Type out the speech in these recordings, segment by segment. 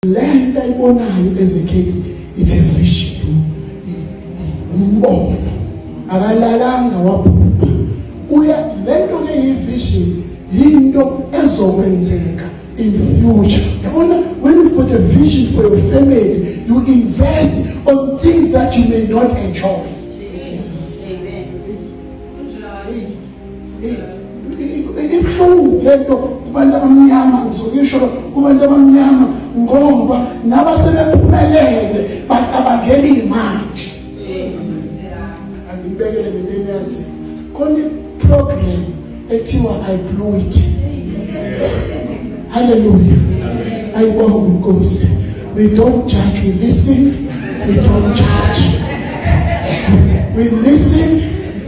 Le nto ayibonayo Ezekiel, it's a vision, umbono. Akalalanga, waphupha. Uya lento ke yi-vision, yinto ezokwenzeka in future, yabona. When you've got a vision for your family, you invest on things that you may not enjoy. Hey, ibuhlungu lento kubantu abamnyama, ngizokisho kubantu abamnyama, ngoba nabasebephumelele bacabangela imanje. Angibekele ngento eniyaziyo, khona i-program ethiwa "I Blew It". Hallelujah, ayibonge inkosi. We don't judge, we listen. We don't judge, we listen,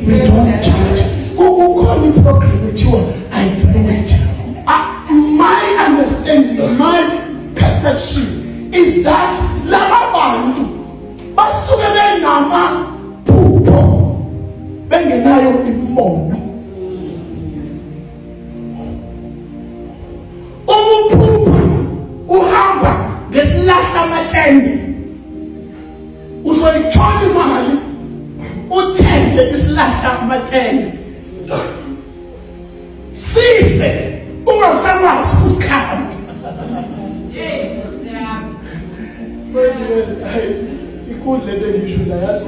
we don't judge. Kukhona i-program ethiwa "I Blew It". My understanding, my perception is that laba bantu basuke benamaphupho, bengenayo imbono. Uma uphupha uhamba ngesilahla amatende, uzoyithola imali uthenge isilahla amatende, sife ungasakwazi ukusikhanda. Hayi, inkulu lento engisho la, yazi,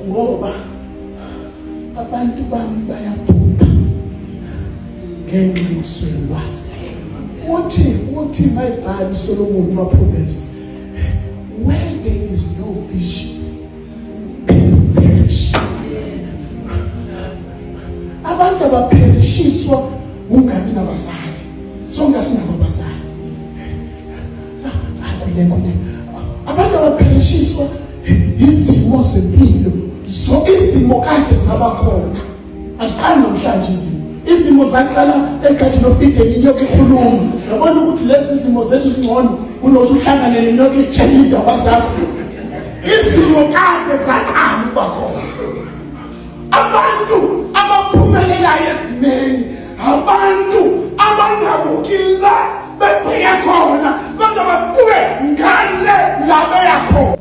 ngoba abantu bami bayaphupha ngenxa yokuswela ulwazi. Uthi mayibhali Solomon ma Proverbs, where there is no vision, people perish. Abantu abapherishiswa ungabi nabazali. Sonke sinabo abazali. Akule kule abantu abapherishiswa izimo zempilo. So izimo kade zabakhona, asiqali namhlanje izimo. Izimo zaqala eGarden of Eden, inyoka ikhuluma. Yabona ukuthi lezi zimo zethu zingcono kunokuthi uhlangane nenyoka ikutshela iy'ndaba zakho. Izimo kade zaqala ukuba khona. Abantu abaphumelelayo ezimeni, abantu abangabuki la bebheke khona, kodwa babuke ngale la beya khona.